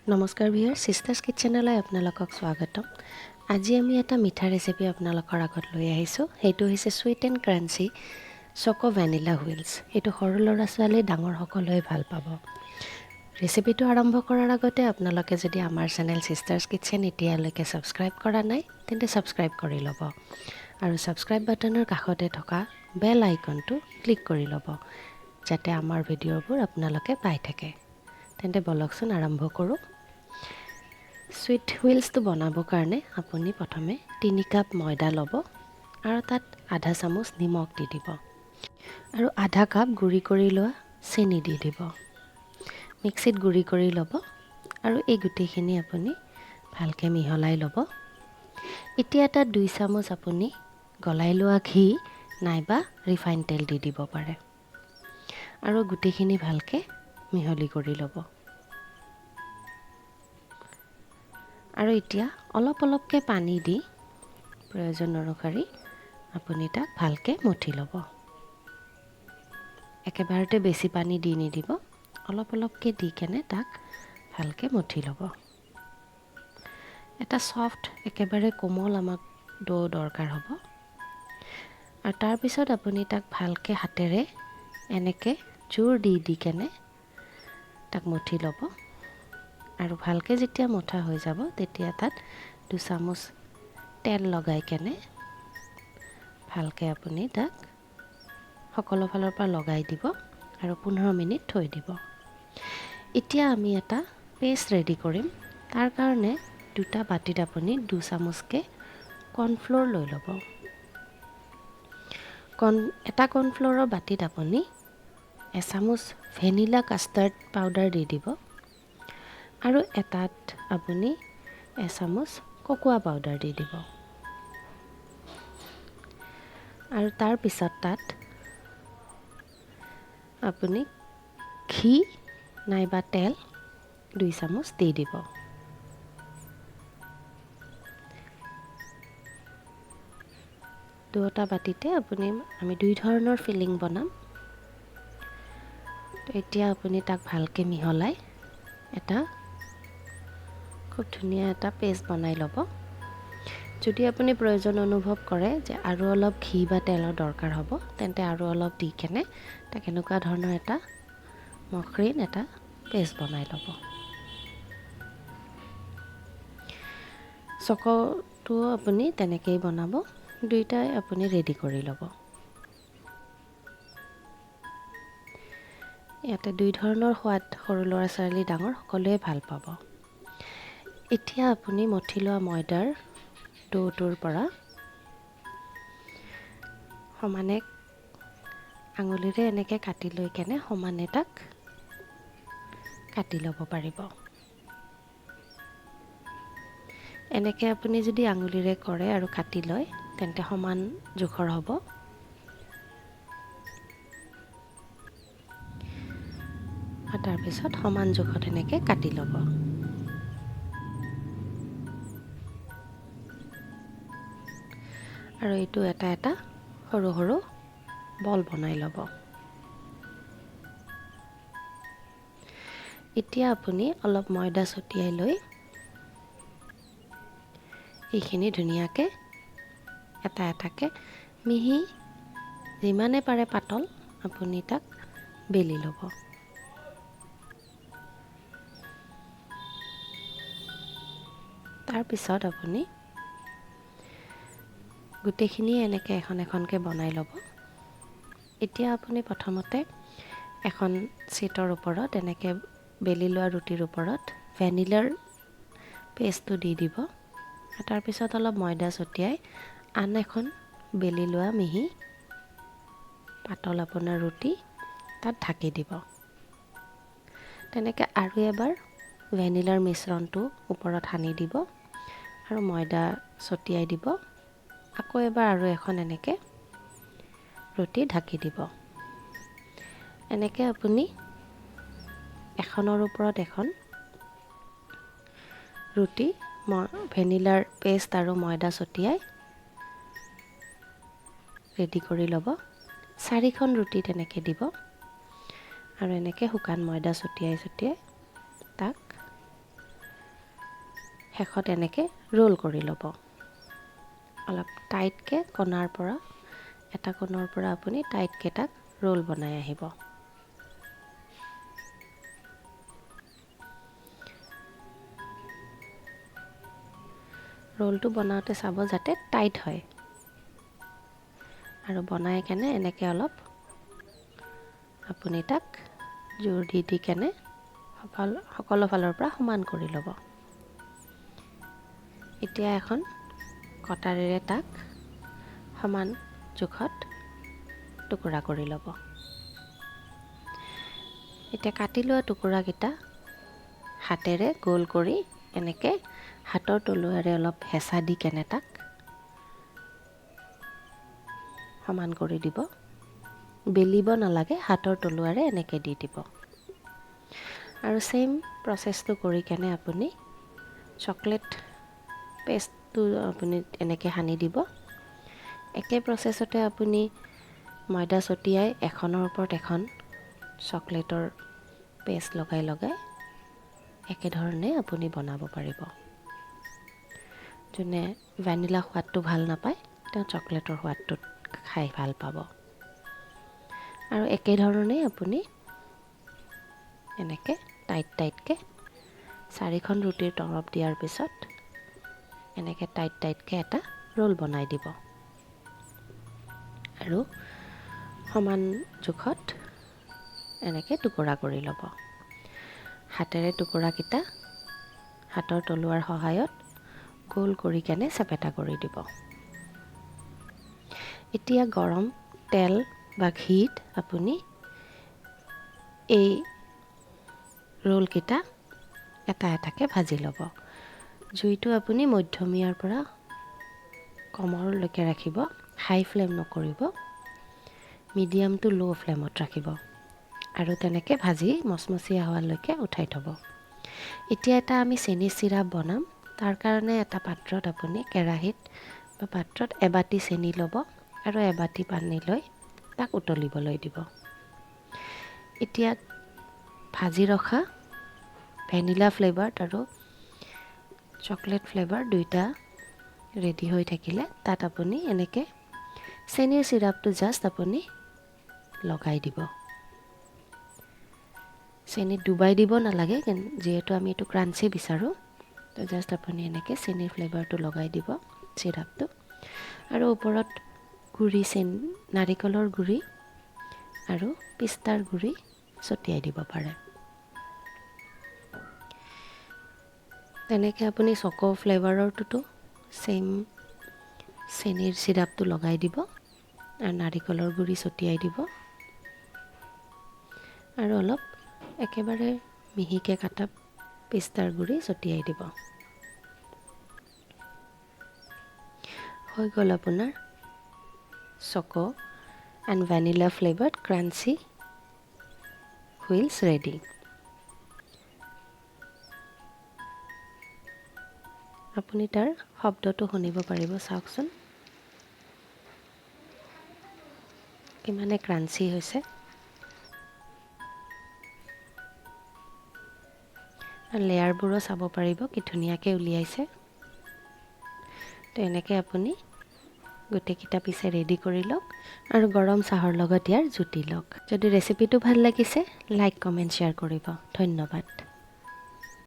নমস্কাৰ viewer, sisters কিটচেনলৈ আপোনালোকক স্বাগতম। আজি আমি এটা মিঠা ৰেচিপি আপোনালোকৰ আগত লৈ আহিছোঁ। সেইটো হৈছে sweet and crunchy choco vanilla wheels. এইটো সৰু ল'ৰা ছোৱালী, ডাঙৰ সকলোৱে ভাল পাব। ৰেচিপিটো আৰম্ভ কৰাৰ আগতে আপোনালোকে যদি আমাৰ চেনেল চিষ্টাৰ্ছ কিটচেন এতিয়ালৈকে ছাবস্ক্ৰাইব কৰা নাই, তেন্তে ছাবস্ক্ৰাইব কৰি ল'ব আৰু ছাবস্ক্ৰাইব বাটনৰ কাষতে থকা বেল আইকনটো ক্লিক কৰি ল'ব, যাতে আমাৰ ভিডিঅ'বোৰ আপোনালোকে পাই থাকে। তেন্তে বলকচোন, আৰম্ভ কৰোঁ। চুইট হুইলছটো বনাবৰ কাৰণে আপুনি প্ৰথমে 3 কাপ ময়দা ল'ব আৰু তাত আধা চামুচ নিমখ দি দিব আৰু আধা কাপ গুড়ি কৰি লোৱা চেনি দি দিব। মিক্সিত গুড়ি কৰি ল'ব আৰু এই গোটেইখিনি আপুনি ভালকৈ মিহলাই ল'ব। এতিয়া তাত 2 চামুচ আপুনি গলাই লোৱা ঘি নাইবা ৰিফাইন তেল দি দিব পাৰে আৰু গোটেইখিনি ভালকৈ মিহলি কৰি ল'ব। আৰু এতিয়া অলপ অলপকৈ পানী দি প্ৰয়োজন অনুসৰি আপুনি তাক ভালকৈ মঠি ল'ব। একেবাৰতে বেছি পানী দি নিদিব, অলপ অলপকৈ দি কেনে তাক ভালকৈ মঠি ল'ব। এটা ছফ্ট, একেবাৰে কোমল আমাক ড' দৰকাৰ হ'ব। আৰু তাৰপিছত আপুনি তাক ভালকৈ হাতেৰে এনেকৈ জোৰ দি দি কেনে তাক মঠি ল'ব। আৰু ভালকৈ যেতিয়া মঠা হৈ যাব, তেতিয়া তাত 2 চামুচ তেল লগাই কেনে ভালকৈ আপুনি তাক সকলো ফালৰ পৰা লগাই দিব আৰু 15 মিনিট থৈ দিব। এতিয়া আমি এটা পেষ্ট ৰেডি কৰিম। তাৰ কাৰণে দুটা বাতিত আপুনি 2 চামুচকৈ কৰ্ণফ্ল'ৰ লৈ ল'ব। এটা কৰ্ণফ্ল'ৰৰ বাতিত আপুনি এচামুচ ভেনিলা কাষ্টাৰ্ড পাউডাৰ দি দিব আৰু এটাত আপুনি এচামুচ ককোৱা পাউডাৰ দি দিব। আৰু তাৰপিছত তাত আপুনি ঘি নাইবা তেল 2 চামুচ দি দিব। দুয়োটা বাতিতে আপুনি, আমি দুই ধৰণৰ ফিলিং বনাম। এতিয়া আপুনি তাক ভালকৈ মিহলাই এটা খুব ধুনীয়া এটা পেষ্ট বনাই ল'ব। যদি আপুনি প্ৰয়োজন অনুভৱ কৰে যে আৰু অলপ ঘি বা তেলৰ দৰকাৰ হ'ব, তেন্তে আৰু অলপ দি কেনে তাক এনেকুৱা ধৰণৰ এটা মসৃণ এটা পেষ্ট বনাই ল'ব। চকটোও আপুনি তেনেকেই বনাব। দুয়োটাই আপুনি ৰেডি কৰি ল'ব। ইয়াতে দুই ধৰণৰ সোৱাদ সৰু ল'ৰা ছোৱালী, ডাঙৰ সকলোৱে ভাল পাব। এতিয়া আপুনি মঠি লোৱা ময়দাৰ ড'টোৰ পৰা সমানে আঙুলিৰে এনেকৈ কাটি লৈ কেনে সমানে তাক কাটি ল'ব পাৰিব। এনেকৈ আপুনি যদি আঙুলিৰে কৰে আৰু কাটি লয়, তেন্তে সমান জোখৰ হ'ব। আৰু তাৰপিছত সমান জোখত এনেকৈ কাটি ল'ব। আৰু এইটো এটা এটা সৰু সৰু বল বনাই ল'ব। এতিয়া আপুনি অলপ ময়দা ছটিয়াই লৈ এইখিনি ধুনীয়াকৈ এটা এটাকৈ মিহি, যিমানে পাৰে পাতল আপুনি তাক বেলি ল'ব। তাৰপিছত আপুনি গোটেইখিনি এনেকৈ এখন এখনকৈ বনাই ল'ব। এতিয়া আপুনি প্ৰথমতে এখন চিটৰ ওপৰত এনেকৈ বেলি লোৱা ৰুটিৰ ওপৰত ভেনিলাৰ পেষ্টটো দি দিব। তাৰপিছত অলপ ময়দা ছটিয়াই আন এখন বেলি লোৱা মিহি পাতল আপোনাৰ ৰুটি তাত ঢাকি দিব। তেনেকৈ আৰু এবাৰ ভেনিলাৰ মিশ্ৰণটো ওপৰত সানি দিব আৰু ময়দা ছটিয়াই দিব। আকৌ এবাৰ আৰু এখন এনেকৈ ৰুটি ঢাকি দিব। এনেকৈ আপুনি এখনৰ ওপৰত এখন ৰুটি ভেনিলাৰ পেষ্ট আৰু ময়দা ছটিয়াই ৰেডি কৰি ল'ব। চাৰিখন ৰুটি তেনেকৈ দিব আৰু এনেকৈ শুকান ময়দা ছটিয়াই ছটিয়াই তাক শেষত এনেকৈ ৰোল কৰি ল'ব। অলপ টাইটকৈ কণাৰ পৰা, এটা কোণৰ পৰা আপুনি টাইটকৈ তাক ৰোল বনাই আহিব। ৰোলটো বনাওঁতে চাব যাতে টাইট হয়। আৰু বনাই কেনে এনেকৈ অলপ আপুনি তাক জোৰ দি দি কেনে সকলো ফালৰ পৰা সমান কৰি ল'ব। এতিয়া এখন কটাৰীৰে তাক সমান জোখত টুকুৰা কৰি ল'ব। এতিয়া কাটি লোৱা টুকুৰাকেইটা হাতেৰে গোল কৰি এনেকৈ হাতৰ তলুৱাৰে অলপ হেঁচা দি কেনে তাক সমান কৰি দিব। বেলিব নালাগে, হাতৰ তলুৱাৰে এনেকৈ দি দিব। আৰু ছেইম প্ৰচেছটো কৰি কেনে আপুনি চকলেট পেষ্টটো আপুনি এনেকৈ সানি দিব। একে প্ৰচেছতে আপুনি ময়দা ছটিয়াই এখনৰ ওপৰত এখন চকলেটৰ পেষ্ট লগাই লগাই একেধৰণে আপুনি বনাব পাৰিব। যোনে ভেনিলা সোৱাদটো ভাল নাপায় তেওঁ চকলেটৰ সোৱাদটো খাই ভাল পাব। আৰু একেধৰণেই আপুনি এনেকৈ টাইট টাইটকৈ চাৰিখন ৰুটিৰ তৰপ দিয়াৰ পিছত এনেকৈ টাইট টাইটকৈ এটা ৰোল বনাই দিব। আৰু সমান জোখত এনেকৈ টুকুৰা কৰি ল'ব। হাতেৰে টুকুৰাকেইটা হাতৰ তলুৱাৰ সহায়ত গোল কৰি কেনে চেপেটা কৰি দিব। এতিয়া গৰম তেল বা ঘিত আপুনি এই ৰোলকেইটা এটা এটাকৈ ভাজি ল'ব। জুইটো আপুনি মধ্যমীয়াৰ পৰা কমৰলৈকে ৰাখিব, হাই ফ্লেম নকৰিব, মিডিয়াম টু ল' ফ্লেমত ৰাখিব। আৰু তেনেকৈ ভাজি মচমচীয়া হোৱালৈকে উঠাই থ'ব। এতিয়া এটা আমি চেনি চিৰাপ বনাম। তাৰ কাৰণে এটা পাত্ৰত আপুনি কেৰাহীত বা পাত্ৰত এবাটি চেনি ল'ব আৰু এবাটি পানী লৈ তাক উতলিবলৈ দিব। এতিয়া ভাজি ৰখা ভেনিলা ফ্লেভাৰ আৰু চকলেট ফ্লেভাৰ দুইটা ৰেডি হৈ থাকিলে তাত আপুনি এনেকৈ চেনিৰ চিৰাপটো জাষ্ট আপুনি লগাই দিব। চেনিত ডুবাই দিব নালাগে, যিহেতু আমি এইটো ক্ৰাঞ্চি বিচাৰোঁ। তো জাষ্ট আপুনি এনেকৈ চেনিৰ ফ্লেভাৰটো লগাই দিব চিৰাপটো। আৰু ওপৰত গুড়ি চেনি, নাৰিকলৰ গুড়ি আৰু পিষ্টাৰ গুড়ি ছটিয়াই দিব পাৰে। তেনেকৈ আপুনি চকো ফ্লেভাৰৰটোতো ছেইম চেনিৰ চিৰাপটো লগাই দিব আৰু নাৰিকলৰ গুড়ি ছটিয়াই দিব। আৰু অলপ একেবাৰে মিহিকৈ কাটা পিষ্টাৰ গুড়ি ছটিয়াই দিব। হৈ গ'ল আপোনাৰ choco and vanilla flavoured crunchy wheels ready. আপুনি তাৰ শব্দটো শুনিব পাৰিব, চাওকচোন কিমানে ক্ৰাঞ্চি হৈছে। লেয়াৰবোৰো চাব পাৰিব কি ধুনীয়াকৈ উলিয়াইছে। তো এনেকৈ আপুনি গোটেইকেইটা পিছে ৰেডি কৰি লওক আৰু গৰম চাহৰ লগত ইয়াৰ জুতি লওক। যদি ৰেচিপিটো ভাল লাগিছে লাইক, কমেণ্ট, শ্বেয়াৰ কৰিব। ধন্যবাদ।